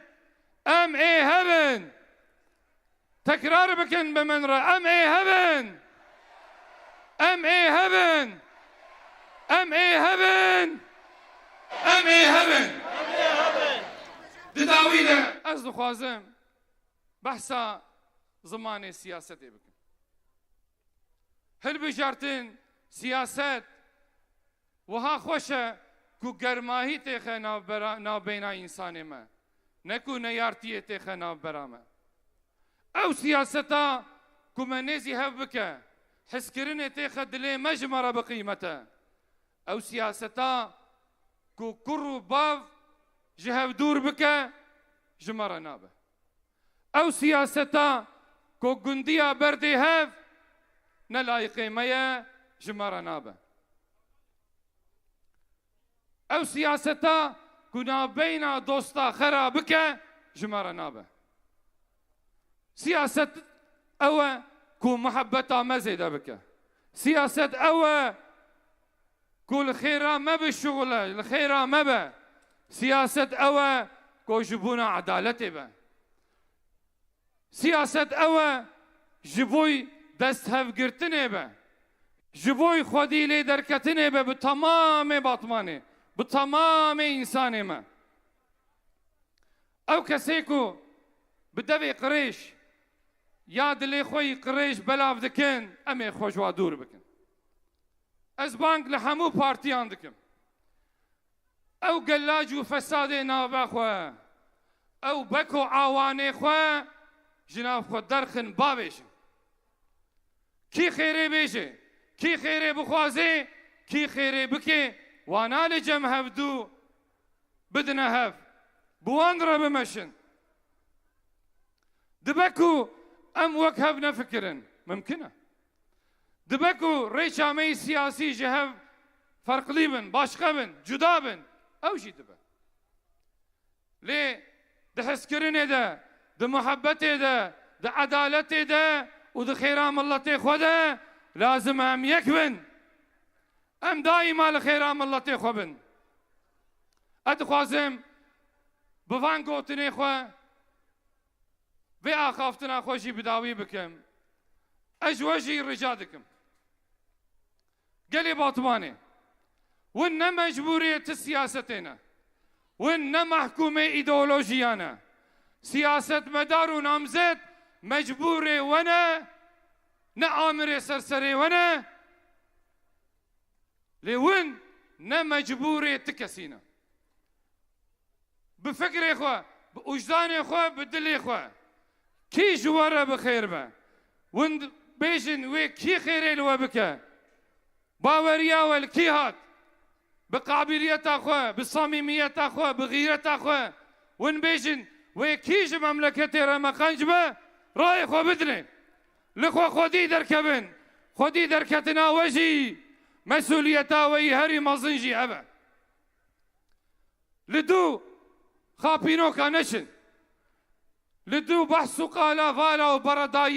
Em ê hev in. Tekrar bikin bi min re, em ê hev in. Em ê hev in. Em ê hev in. Em ê hev in. Di dawî de ez dixwazim behsa zimanê siyasetê bikim. Hilbijartin, siyaset wiha xweş e ku germahî têxe navbera-, navbeyna însanê me, ne ku neyartiyê têxe navbera me. Ew siyaseta ku me nêzî hev bike, hizkirinê têxe dilê me ji me re biqîmete. Ew siyaseta ku kur û bav ji hev dûr bike, ji me re nabe. Ew siyaseta ku gundiya berdê hev ne layiqê me ye, ji me re nabe. Ew siyaseta ku navbeyna dosta xera bike, ji me re nabe. Siyaset ew e ku muhebbeta me zêde bike. Siyaset ew e ku li xêra me bişuxile, li xêra me be. Siyaset ew e ku ji bona edaletê be. Siyaset ew e ji boy desthevgirtinê be. Ji boy xwedî lê derketinê be bi temamê Batmanê, bi temamê însanê me. Ew kesê ku bi devê qirêj ya dilê xwe yî qirêj belav dikin, em ê xwe ji wa dûr bikin. Ez bang li hemû partiyan dikim. Ew gelac û fesadê navbe xwe, ew bek û awanê xwe ji nav xwe derxin, bavêjin. Kî xêrê bêje, kî xêrê bixwaze, kî xêrê bike, wana li cem hevdû bidine hev, bi wan re bimeşin. Dibe ku em wek hev nefikirin, mimkin e. Dibe ku rêça me yî siyasî ji hev ferqlî bin, başqe bin, cuda bin, ew jî dibe. Lê di hezkirinê de, di muhebbetê de, di edaletê de û di xêra miletê xwe de lazim e em yek bin. Em daîma li xêra miletê xwe bin. Ez dixwazim bi van gotinê xwe vê axaftina xwe jî bi dawî bikim. Ez ji we jî rica dikim. Gelê Batmanê, win ne mecbûrê ti siyasetê ne. Win ne mehkûmê îdeolojiya ne. Siyasetmedar û namzet mecbûrê we ne, ne amirê ser serê we ne. Lê win ne mecbûrê ti kesî ne. Bi fikrê xwe, bi ujdanê xwe, bi dilê xwe. Kî ji we re bi xêr be? Win bêjin wê kî xêrê li we bike? Baweriya we li kî hat? Bi qabiliyeta xwe, bi samîmiyeta xwe, bi xîreta xwe. Win bêjin wê kî ji memleketê re me qenc be? Rayê xwe bidinê. Li xwe xwedî derkevin. Xwedî derketina we jî mesuliyeta we yî herî mezin jî ev e. Li dû xapînoka neçin. Li dû behs û qala vala û beredayî